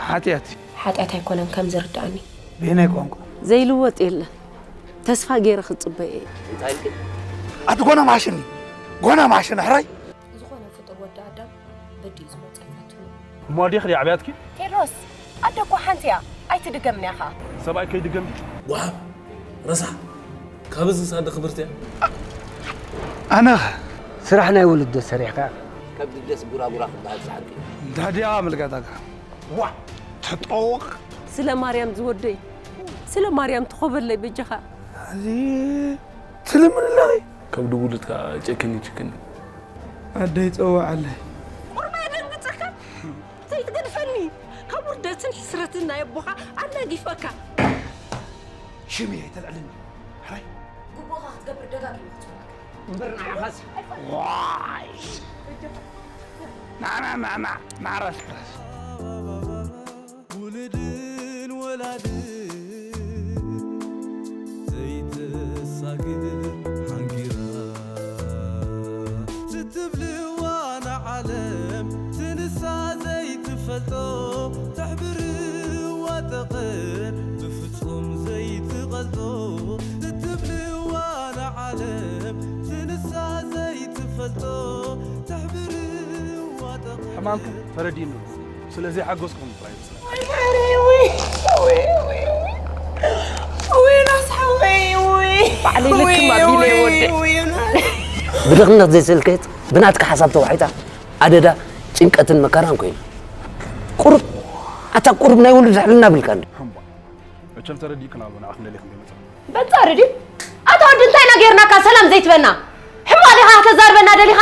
ሓጢኣት እዩ። ሓጢኣት ኣይኮነን ከም ዝርድኣኒ። በየናይ ቋንቋ? ዘይልወጥ የለን። ተስፋ ገይረ ክጽበዮ እየ። እንታይ ኢልኪ? ኣቲ ጎና ማሽን እዩ። ጎና ማሽን ሕራይ። ዝኾነ ፍጡር ወዲ ኣዳም በዲኡ ዝመጾ ኣይፈቱን እዩ። እሞ ኣዴኺ ድያ ዓብያትኪ? ቴድሮስ፣ ኣደ እኮ ሓንቲ እያ። ኣይትድገምንያ ኸኣ። ሰብኣይ ከይድገም። ወሃብ፣ ረሳሕ። ካብ እዝስ ኣደ ክብርቲ እያ። ኣነኸ? ስራሕ ናይ ውልዶ ሰሪሕካ። ከብዲ ደስ ጉራጉራ ክበሃል ዝሓቂ። እንታይ ድያ ምልጋታካ? ዋ! ተጠወቕ! ስለ ማርያም ዝወደይ፣ ስለ ማርያም ትኾበለይ በጃኻ። እዚ ትልምን ኣለኺ? ከብዲ ውሉድካ ጨክኒ ጭክኒ። ኣደይ ጸውዓለይ። ቁርባ የደንግጸካ? ዘይትገድፈኒ፣ ካብ ውርደትን ሕስረትን ናይ ኣቦኻ ኣናጊፈካ። ሽም እየ ተልዕልኒ። ሕራይ። ግቡእኻ ክትገብር ደጋጊሙ ክጽውዓካ። እምበር ንዓኻስ፣ ዋይ። ናና፣ ናና፣ ናረስረስ። ውሉድን ወላድን ዘይትሳግር ሓንጊራ። ትትብልዋ ንዓለም ትንሳ ዘይትፈልጦ፣ ተሕብርዋ ጠቐር ብፍጹም ዘይትቐልጦ። ትትብልዋ ንዓለም ትንሳ ዘይትፈልጦ፣ ተሕብርዋ ጠቐር። ሕማምኩም ተረዲእኒ፣ ስለ ዘይሓገዝኩም ጥራይ እዩ። ወይ ማረይ፣ ወይ፣ ወይ፣ ወይ፣ ወይ፣ ወይ፣ ናስ ሓወይ፣ ወይ። ባዕለይ ልክም ኣቢለ ወይ፣ ወደ። ወይ፣ ወይ፣ ናስ። ብድኽነት ዘይስልክት፣ ብናትካ ሓሳብ ተዋሒጣ፣ ኣደዳ ጭንቀትን መከራን ኮይና። ቁሩብ፣ ኣታ ቁሩብ ናይ ውሉድ ልዕልና ብልካ እንዶ። ሕምባ፣ መቸም ተረዲእክን ኣሎ፣ ንዓኽ ንደሊኽን ዘይመጽእ። በጻሪ ድዩ? ኣታ ወዲ እንታይ ኢና ጌርናካ ሰላም ዘይትበና? ሕማቕ ዲኻ ከተዛርበና ደሊኻ?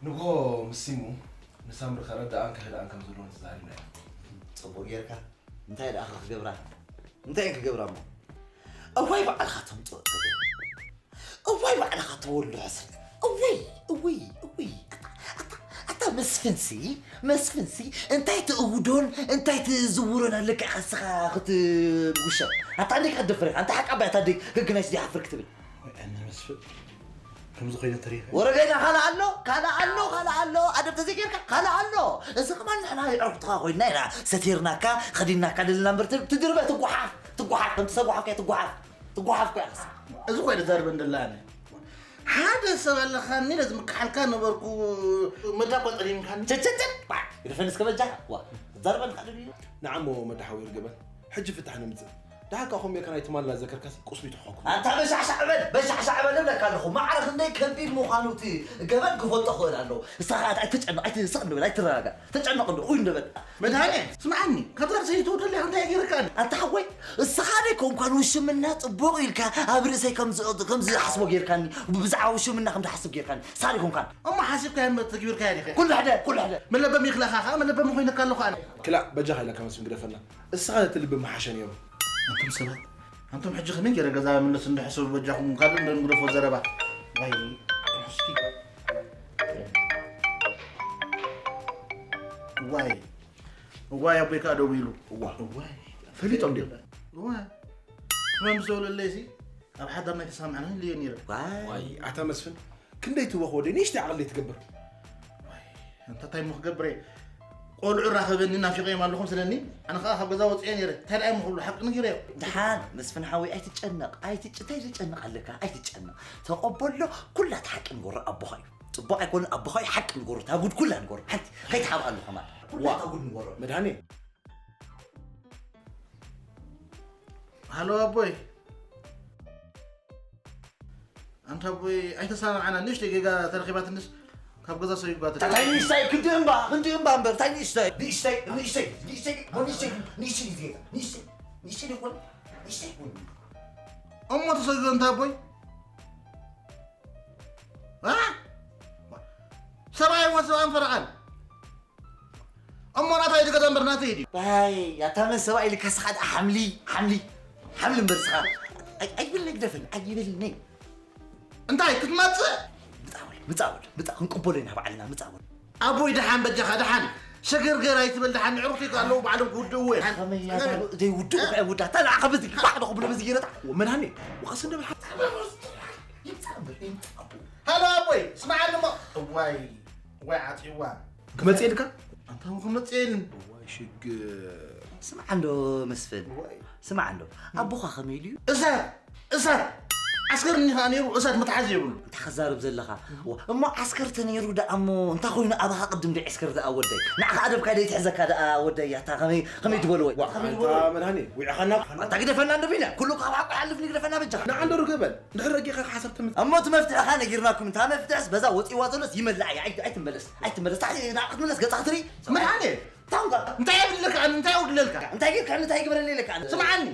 ንግሆ ምስ ሲሙ ንሳምሪ ከረድኣን ከህድኣን ከም ዘለዎን ተዛሪብናዮ። ጽቡቕ ጌርካ። እንታይ ደኣ ክገብራ? እንታይ እየን ክገብራ እሞ? እዋይ ባዕልኻ ተምጽኦ ጸገም። እዋይ ባዕልኻ ተወልዶ ሕስረት። እውይ፣ እውይ፣ እውይ። ኣታ፣ ኣታ፣ ኣታ መስፍንሲ፣ መስፍንሲ፣ እንታይ ትእውዶን እንታይ ትዝውሮን ኣለካ ኢኻ ንስኻ ክትጉሸም? ኣታ ኣደይ ክትደፍር ኢኻ። ኣንታ ሓቃ ኣባይ ኣታ ኣደይ ገግናይስ ዘይሓፍር ክትብል። ወይ ኣነ መስፍን። ከምዚ ኮይነ ተሪፈ። ወረገና ካልእ ኣሎ፣ ካልእ ኣሎ፣ ካልእ ኣሎ። ኣደብ ተዘይጌርካ ካልእ ኣሎ። እዚ ከማን ንሕና የዕርኩትኻ ኮይንና ኢና ሰቲርናካ፣ ከዲናካ ደለና እምበር ት-፣ ትድርበ ትጓሓፍ፣ ትጓሓፍ፣ ከምቲ ሰብ ጓሓፍ ከይ ትጓሓፍ፣ ትጓሓፍ እኮ ኢኻ። እዚ ኮይነ ዘርበ እንደላ ኣነ። ሓደ ሰብ ኣለኻኒ ኢለ ዝምክሓልካ ነበርኩ። መዳ እኳ ጠሊምካኒ። ቸቸቸ! ግደፈኒ እስከ በጃኻ። ዋ፣ ትዛረበኒ ካለ ድዩ? ንዓሞ መዳ ሓወይ ርገበን። ሕጂ ፍታሕ ንምጽእ። ደሓር ከኣ ከምኡ ጌርካ ናይ ትማል እናዘከርካሲ ቁስሉ ይትሕኸኩ። ኣንታ በሻዕሻዕ በል፣ በሻዕሻዕ በል እብለካ ኣለኹ። ማዕረ ክንደይ ከቢድ ምዃኑ እቲ ገበን ክፈልጦ ክኽእል ኣለዎ። ንስኻ ከኣ ኣይትጨነቕ፣ ኣይትስቕ እንብል፣ ኣይትረጋጋእ። ተጨነቕ እንዶ፣ ኡይ እንዶ በል። መድሃኔ፣ ስምዓኒ፣ ካብዛ ርእሰይ ትውርደለይ እንታይ ገይረካኒ? ኣንታ ሓወይ፣ እስኻ ደይ ኮንኳን ውሽምና ጽቡቕ ኢልካ ኣብ ርእሰይ ከም ዝ-፣ ከም ዝሓስቦ ጌርካኒ። ብዛዕባ ውሽምና ከም ዝሓስብ ጌርካኒ። እስኻ ደይ ኮንኳን። እሞ ሓሲብካዮ እምበር ተግቢርካዮ ዲኻ? ኩሉ ሕደ፣ ኩሉ ሕደ። መለበሚ ይኽለኻ ኸኣ መለበሚ ኮይነካ ኣለኹ ኣነ። ክላእ፣ በጃኻ ኢለካ መስፍን ግደፈና። እስኻ እቲ ልቢ ምሓሸ ነይሩ። ኣንቱም ሰባት፣ ኣንቱም ሕጂ ከመይ ገይረ ገዛ ምለስ እንዶ ሕሰቡ በጃኹም፣ ካልእ እንዶ ንግደፎ ዘረባ። ዋይ፣ እስኪ። ዋይ፣ ዋይ፣ ኣቦይ ከኣ ደው ኢሉ። እዋ። ዋይ። ፈሊጦም ድዮም? እዋ። ሕማም ዝተወለለይ ሲ፣ ኣብ ሓዳርና ኣይተሰማምዐናን ኢለዮ ነይረ። ዋይ። ዋይ፣ ኣታ መስፍን፣ ክንደይ ትወኽ ወደይ፣ ንእሽተይ ዓቕሊ ትገብር። ዋይ፣ ኣንታ እንታይ እሞ ክገብር እየ? ቆልዑ ራኸበኒ ናፊቐዮም ኣለኹም ስለኒ፣ ኣነ ኸኣ ካብ ገዛ ወፂኤ ነይረ። እንታይ ደኣ እሞ ክብሉ ሓቂ ነጊረዮም። ደሓን፣ መስፍን ሓወይ፣ ኣይትጨነቕ፣ ኣይትጭ-፣ እንታይ ዘጨንቕ ኣለካ? ኣይትጨነቕ። ተቐበሎ፣ ኩላ እቲ ሓቂ ንገሮ ኣቦኻ እዩ። ጽቡቕ ኣይኮነን ኣቦኻ እዩ፣ ሓቂ ንገሮ፣ እታ ጉድ ኩላ ንገሮ። ሓንቲ ከይትሓብኣሉ ከማን። ኩላ ዋ። እታ ጉድ ንገሮ። መድሃኔ። ሃሎ ኣቦይ። ኣንታ ኣቦይ ኣይተሰማምዓና፣ ንእሽተይ ጌጋ ተረኺባትንስ ካብ ገዛ ሰቢጓት። እንታይ ንእሽተይ? ክንዲ እምባ፣ ክንዲ እምባ እምበር፣ እንታይ ንእሽተይ? ንእሽተይ፣ ንእሽተይ፣ ንእሽተይ፣ ንእሽተይ፣ ንእሽተይ እዩ ጌጋ። ንእሽተይ፣ ንእሽተይ ይኹን፣ ንእሽተይ ይኹን። እሞ ተሰጊኡ ኣንታ ኣቦይ? አ? ሰብኣይ ወ-፣ ሰብኣን ፈረቓን። እሞ ናተይ ድገዛ እምበር ናተይ ድዩ? ኣይ፣ ኣታ መን ሰብኣይ ኢልካ ስኻ ደኣ ሓምሊ፣ ሓምሊ፣ ሓምሊ እምበር ስኻ። ኣይ-፣ ኣይበልነይ ግደፈኒ፣ ኣይበልነይ። እንታይ ክትመጽእ? ምጻእ በል፣ ምጻእ በል፣ ምጻእ ክንቅበሎ ኢና ባዕልና፣ ምጻእ በል። ኣቦይ ደሓን በጃኻ ደሓን። ሸገርገር ኣይትበል ደሓን፣ ንዕሩኽተይ ከ ኣለዉ ባዕሎም ክውድእዎ እዮም። ከመይ እያ እታ ዘይውድኡ ከ ውዳእታ ንዓ ከበዚ ባዕዶ ክብሎ በዚ ገይረታ። መድሃኔ፣ ወቐስ እንደ በል ሓ-፣ ይምጻእ እምበር፣ ይምጻእ ኣቦ። ሃሎ ኣቦይ፣ ስምዓኒ እሞ። እዋይ፣ እዋይ ዓጽይዋ። ክመጽእ ኢልካ? ኣንታ እሞ ክመጽእ ኢልን። እዋይ ሽግር። ስምዓ እንዶ መስፍን፣ ዋይ። ስምዓ እንዶ፣ ኣቦኻ ከመይ ኢሉ እዩ? እሳት፣ እሳት። ዓስከር እኒ ኸኣ ነይሩ፣ እሳት ምትሓዝ የብሉ። እንታይ ክዛረብ ዘለኻ? ዋ፣ እሞ ዓስከር ተነይሩ ደኣ እሞ እንታይ ኮይኑ ኣባኻ ቅድም ዶ ዒስከር ደኣ ወደይ? ንዓኻ ኣደብካ ደይ ትሕዘካ ደኣ ወደይ፣ ኣታ ከመይ፣ ከመይ ትበልዎ? ዋ፣ ኣንታ መድሃኔ፣ ዊዕኻና። ኣታ ግደፈና እንዶ ቢና፣ ኩሉ ካብ ሓቁ ይሓልፍ ንግደፈና በጃኻ። ንዓ እንዶ ርገበል። እንድሕር ረጊእካ ሓሳብ ተምጽእ። እሞ እቲ መፍትሕኻ ነጊርናኩም፣ እንታ መፍትሕስ በዛ ወጺዋ ዘሎስ ይመልኣ እያ። ኣይ-፣ ኣይትመለስ፣ ኣይትመለስ። ታሕቲ ንዓኻ ክትምለስ ገጻ ክትርኢ። መድሓኔ፣ ታንጋ። እንታይ የብለካ ኣነ፣ እንታይ የጉድለልካ? እንታይ ጌርካ፣ እንታይ ይግበረለይ ኢለካ ኣነ? ስምዓኒ፣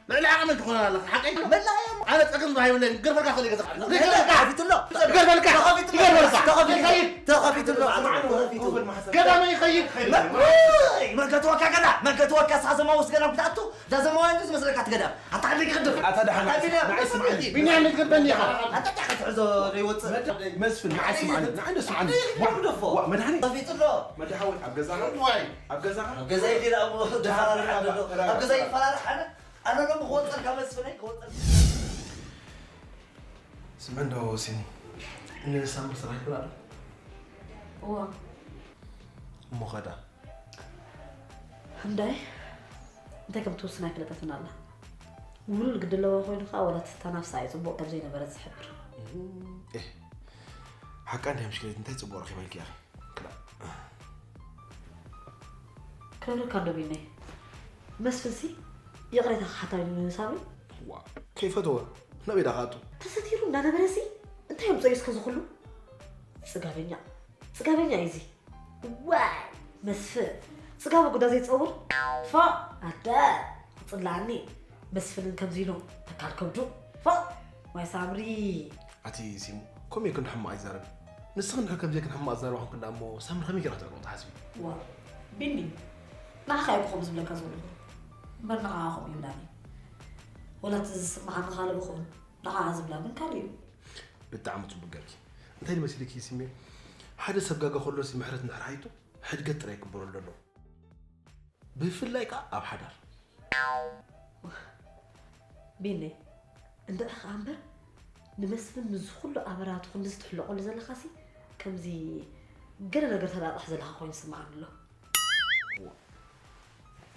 ልዕሊ ዓቕመይ ትኾን ኣለኻ፣ ሓቀይ? መላእ እያ እሞ። ኣነ ጸገም ዝሃይብለይ፣ ገርፈልካ ክእል ገዛ። መላእ ተኸፊቱ ኣሎ። ገርፈልካ። ተኸፊቱ ኣሎ። ገርፈልካ። ተኸፊቱ ኣሎ። ይኸይድ። ተኸፊቱ ኣሎ። ስምዓኒ፣ ኮብል ማሕሰብ። ገዳመ ይኸይድ። መ-፣ ውይ፣ መን ገትወካ ገና? መን ገትወካ? ሳዘማ ውስጥ ገና ክትኣቱ? ዛዘማውያን ዝመስለካ ትገዳም። ኣታ ክንደይ ክድፍ? ኣታ ደሓን ኣታ ቢንያም፣ ንዓይ ስምዓኒ። ቢንያም ክትገድፈኒ ኢኻ። ኣታ እንታይ ክትሕዞ ዘይወፅእ? መድ-፣ መስፍን፣ ንዓይ ስምዓኒ። ንዓይ እንዶ ስምዓኒ። ኣይ፣ ዋ፣ ይግደፎ። ዋ፣ መድሓኒ። ተፊጡ ኣሎ። መድሓወይ፣ ኣብ ገዛኻ? ዋይ። ኣብ ገዛኻ? ኣብ ገዛይ ዲላ እሞ ደፋራርሕ ኣሎ። ኣብ ገዛይ ይፈራርሕ ኣነ። ኣነ ዶ ክወፀልካ መስፍነይ፣ ክወፀልካ። ስምዒ እንዶ ሲኒ። ንሳምሪ ስራሕ ይብላ ኣሎ። እዋ። እሞ ኸዳ? እንዳይ፣ እንታይ ከም ትውስን ኣይፈለጠትን ኣላ። ውሉል ግዲ ኣለዋ ኮይኑ ኸኣ፣ ዋላ እታ ናፍሳ እያ ጽቡቕ ከም ዘይነበረት ዝሕብር። እህ፣ ሓቃ እንድያ ምሽክለይት፣ እንታይ ጽቡቕ ረኺባ ኢልኪ ኢኺ? ክላ-፣ ክነግረካ እንዶ ቢነይ፣ መስፍንሲ ይቕሬታ ክሓታ ኢሉ ንሳምሪ? ዋ፣ ከይፈተወ፣ ናበይ ደኣ ክኣቱ? ተሰቲሩ እንዳነበረሲ፣ እንታይ ኣምጸዮ እስከ ዝኹሉ? ጽጋበኛ፣ ጽጋበኛ እዩ እዚ። ዋይ፣ መስፍን፣ ጽጋቡ ጉዳ ዘይጸውር? ፋ፣ ኣደ፣ ክጽላኒ። መስፍንን ከምዚ ኢሉ፣ ተካል ከብዱ። ፋ፣ ዋይ ሳምሪ። ኣቲ ሲሙ፣ ከምኡ ኢልኪ እንዶ ሕማቕ ኣይዛረቢ። ንስኺ እንድሕር ከምዚ ኢልክን ሕማቕ ዝዛረባ ኮንክን ደኣ እሞ፣ ሳምሪ ከመይ ጌራ ክትዕርቕ ትሓስቢ? ዋ፣ ቢኒ፣ ንዓኻ እየ ከምኡ ዝብለካ ዘለኹ። እምበር ንዓኣ ከምኡ ይብላኒ። ወላ እቲ ዝስምዓኒ ካልእ ይኸውን፣ ንዓኣ ዝብላ ግን ካልእ እዩ። ብጣዕሚ ጽቡቕ ጌርኪ። እንታይ መሲልኪ ሲሜ? ሓደ ሰብ ጋጋ ከሎሲ ምሕረት እንድሕር ሓቲቱ፣ ሕድገት ጥራይ ክግበረሉ ኣለዎ። ብፍላይ ከኣ ኣብ ሓዳር። ቢኒ፣ እንድዒ ከኣ እምበር፣ ንመስፍን ምስዚ ኩሉ ኣበራቱ ክንድዚ ትሕለቐሉ ዘለኻሲ፣ ከምዚ ገለ ነገር ተዳቕሕ ዘለኻ ኮይኑ ይስምዓኒ ኣሎ።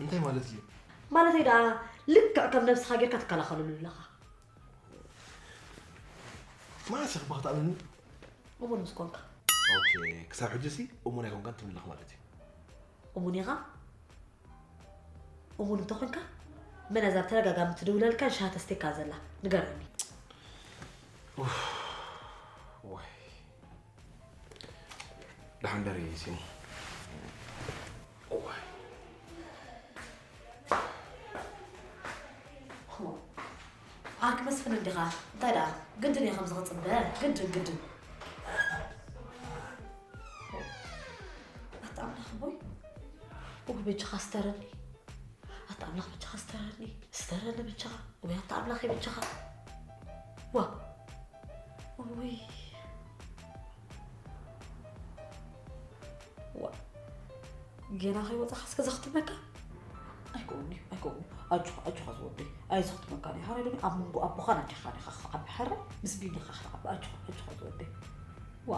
እንታይ ማለት እዩ? ማለተይ ደኣ፣ ልክዕ ከም ነብስኻ ጌርካ ትከላኸለሉ ኣለኻ። መዓስ ኢኻ እባ ክትኣምንኒ? እሙን ምስ ኮንካ። ኦኬ፣ ክሳብ ሕጂ ሲ እሙን ኣይኮንካን ትብል ኣለኻ ማለት እዩ። እሙን ኢኻ? እሙን እንተኾንካ፣ መን እዛ ብተደጋጋሚ ትድውለልካን ሻሃ ተስትየካን ዘላ? ንገረኒ። ኡፍ፣ ዋይ። ደሓን ደሪ ሲሙ። እዋይ። ዓርኪ መስፍን እንዲኻ? እንታይ ደኣ? ግድን እየ ከምዚ ክጽበ። ግድን፣ ግድን። ኣታ ኣምላኽ ኣቦይ። እወ፣ በጃኻ ስተረኒ። ኣታ ኣምላኽ፣ በጃኻ ስተረኒ። ስተረኒ በጃኻ። ወይ ኣታ ኣምላኸይ፣ በጃኻ። ዋ። እውይ። ዋ። ገና ከይወጻኻ እስከ ዘኽትመካ? ኣይከውን'ዩ፣ ኣይከውን'ዩ። ኣጆኻ፣ ኣጆኻ ዝወደይ። ኣይዘኽትመካን እየ። ሓራይ ሎሚ ኣብ መንጎ ኣቦኻን ኣዴኻን ኢኻ ክትዓቢ። ሓራይ ምስ ቢኒ ኢኻ ክትዓቢ። ኣጆኻ፣ ኣጆኻ ዝወደይ። ዋ።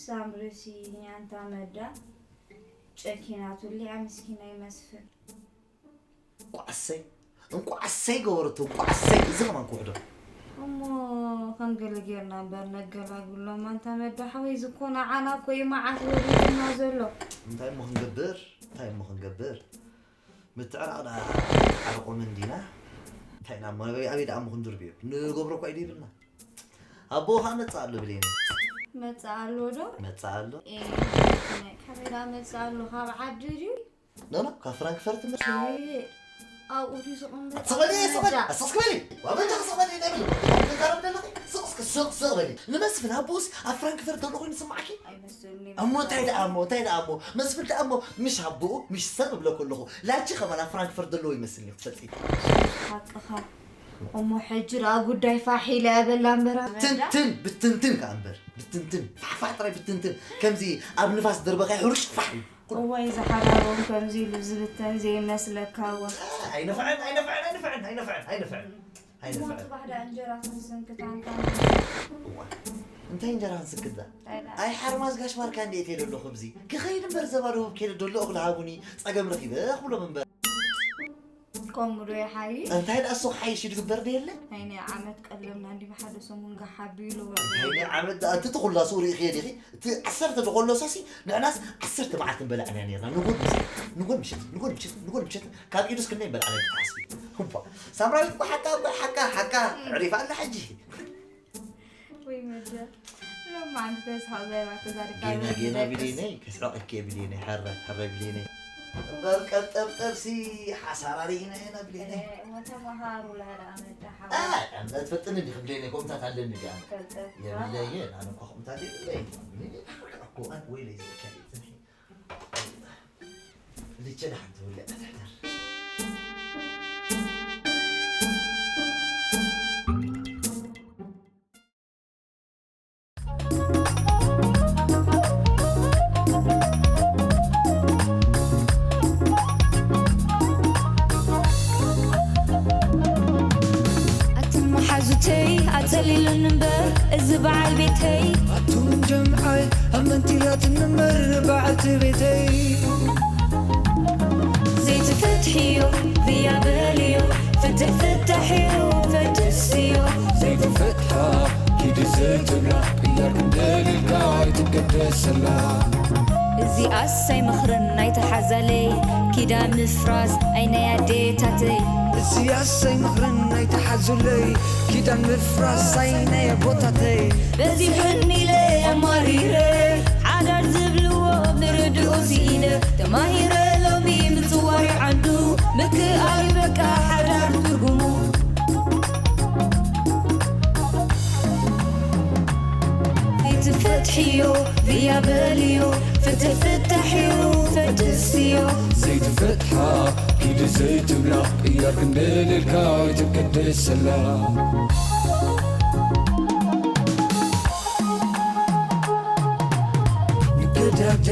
ሳምሪ ሲኒ ኣንታ መዳ ጨኪናትሉ እያ ምስኪናይ መስፍን። እንቋዕ ኣሰይ፣ እንቋዕ ኣሰይ ገበረቶ፣ እንቋዕ ኣሰይ። እዚ ከማን ክውሕዶ። እሞ ከም ገለ ጌርና እምበር ነገላግሎም ኣንታ መዳ ሓወይ፣ እዚ እኮ ንዓና እኮ እዩ መዓት ወሪዱና ዘሎ። እንታይ እሞ ክንገብር? እንታይ እሞ ክንገብር? ምትዕራቕ ደኣ ዓርቆም እንዲና። እንታይ ኢና እሞ፣ ኣበይ፣ ኣበይ ደኣ እሞ ክንድርብዮ? ንገብሮ እኮ ኢድ የብልና። ኣቦ ኸኣ መጽእ ኣሎ ብሌኒ። መጽእ ኣሎ ዶ? መጽእ ኣሎ። ኤ፣ ናይ ካበይ ደኣ መጽእ ኣሎ? ካብ ዓዲ ድዩ? ኖ፣ ኖ፣ ካብ ፍራንክፈርት መጽእ። ኤ፣ ኣብኡ ድዩ ዝቕመጥ? ስቕ በሊ፣ ስቕ በሊ፣ መዳ። ኣስቕ በሊ። ዋ፣ በጃ ስቕ በሊ፣ ናይ በሊ። ክዛረብ ደለኺ? ስቕ፣ ስቕ፣ ስቕ፣ ስቕ በሊ። ንመስፍን ኣቦኡስ ኣብ ፍራንክፈርት ዘሎ ኮይኑ ይስምዓኪ? ኣይመስለኒ። እሞ እንታይ ደኣ እሞ፣ እንታይ ደኣ እሞ? መስፍን ደኣ እሞ፣ ምሽ ኣቦኡ፣ ምሽ ሰብ እብለኩ ኣለኹ። ላቺ ከማን ኣብ ፍራንክፈርት ዘለዎ ይመስልኒ፣ ክትፈልጢ። ሓቅኻ። እሞ ሕጂ ደኣ ጉዳይ ፋሕ ኢለ እያ በላ እምበር። ትንትን፣ ብትንትን ከኣ እምበር። ብትንትን፣ ፋሕፋሕ ጥራይ ብትንትን። ከምዚ ኣብ ንፋስ ደርበኻዮ ሕሩጭ ፋሕ እዩ። እዋይ፣ ዝሓዳሮም ከምዚ ኢሉ ዝብተን ዘይመስለካ እዋ። ኣይነፍዐን፣ ኣይነፍዐን፣ ኣይነፍዐን፣ ኣይነፍዐን፣ ኣይነፍዐን። እሞ ኣይነፍዐን። ጽባሕ ደኣ እንጀራ ክንስንክት ኣንታ። እዋ፣ እንታይ እንጀራ ክንስንክት ደኣ? እንታይ ደኣ? ኣይ ሓርማዝ ጋሽ ባርካ እንዴ እትየ ደለኹ ኣብዚ። ክኸይድ እምበር ዘባ ደቡብ ከይደ ደሎ እኽሊ ሃቡኒ፣ ጸገም ረኺበ ክብሎም እምበር። ከምኡ ዶ ይሓይሽ? እንታይ ደኣ እሱ ክሓይሽ እዩ ዝግበር ዶ የለ? ናይ ናይ ዓመት ቀለብና እንዲ ብሓደ ሰሙን ጋሕ ኣቢሉ። እንታይ ናይ ዓመት ደኣ፣ እቲ ተኾላሱ ርኢኽዮ ዲኺ? እቲ ዓሰርተ ተኾለሶሲ ንሕናስ ዓሰርተ መዓልቲ ንበልዕ ኢና ነይርና። ንጎን ምሸት፣ ንጎን ምሸት፣ ንጎን ምሸት፣ ንጎን ምሸት ካብ ኢዱስ ክንደይ ንበልዕ ኢና ክትሓስቢ? እባ ሳምራዊት እኮ ሓቃ፣ እኮ ሓቃ፣ ሓቃ ዕሪፋ ኣላ ሕጂ። ወይ መጀር። ሎማዓንቲ ተስሓቕ ዘላ ተዛሪብካ ጌና፣ ጌና ብሌነይ፣ ከስሕቐኪ እየ ብሌነይ፣ ሕረ፣ ሕረ ብሌነይ። እምበር ቀብጠብጠብሲ ሓሳራ ርኢና ኢና ብሌነይ። እሞ ተመሃሩ ላዳ መዳ ሓው። አ፣ እምበር ትፈልጥኒ እንዲኺ ብሌነይ፣ ከምታት ኣለኒ ድኣ። ፈልጠት። የብለይን፣ ኣነ እኳ ከምታት የብለይን። ብሌነይ፣ እኮ፣ ወይለይ ዝወከል እዩ፣ ትንሒ። ልቸ ደሓን ትውልዕ ትሕደር። ኣትን መሓዙተይ ኣጸሊሉኒ እምበር እዚ በዓል ቤተይ። ኣቱም ጀምዓይ ኣመንቲያትን እምበር በዓልቲ ቤተይ። ዘይትፍትሕዮ ብያ በልዮ፣ ፍትሕ ፍታሕዮ ፈድስዮ። ዘይትፍትሓ ኪዲ ዘይትብላ፣ ቅያር ክንደልልካ ኣይትገደሰላ። እዚኣስ ኣይመኽርን ናይቲ ሓዛለይ፣ ኪዳን ምፍራስ ኣይ ናይ ኣዴታተይ። እዚኣስ ኣይመኽርን ናይቲ ሓዙለይ፣ ኪዳን ምፍራስ ኣይ ናይ ኣቦታተይ። በዚሑኒ ኢለ ኣማሪረ፣ ሓዳር ዝብልዎ ብርድኡ ስኢነ። ተማሂረ ሎሚ ምጽዋር ዓዱ፣ ምክኣል በቃ ሓዳር ትርጉሙ። ዘይትፈትሕዮ ብያ በልዮ፣ ፍትሕ ፍታሕዮ ፈድስዮ። ዘይትፈትሓ ኪዲ ዘይትብላ፣ ቅያር ክንደልልካ ኣይትገደሰላ። ንገዳገፍ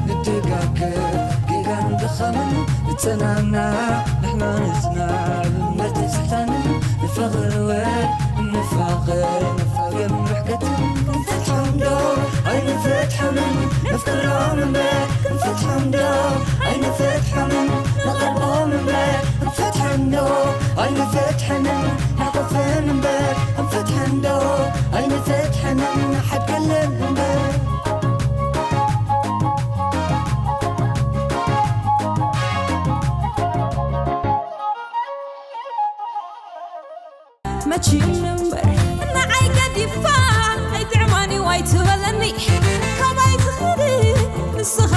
ንደጋገፍ፣ ጌጋን ድኻምን ንጸናናዕ፣ ንሕና ንጽናዕ፣ እምነት ንስሕታንን ንፋቐር እወ ንፋቐር፣ ንፋቐር ምሕከትን ክንፈትሖም ዶ ኣይንፈትሖምን? ነፍቅሮም እምበር ክንፈትሖም ዶ ኣይንፈትሖምን? ንቐርቦም እምበር እናሓድረለን እምበር። መቺም እምበር ንዓይ ገዲፋ ኣይጥዕማኒ ዋይ ትበለኒ። ካባይ ትኽድ ንስኻ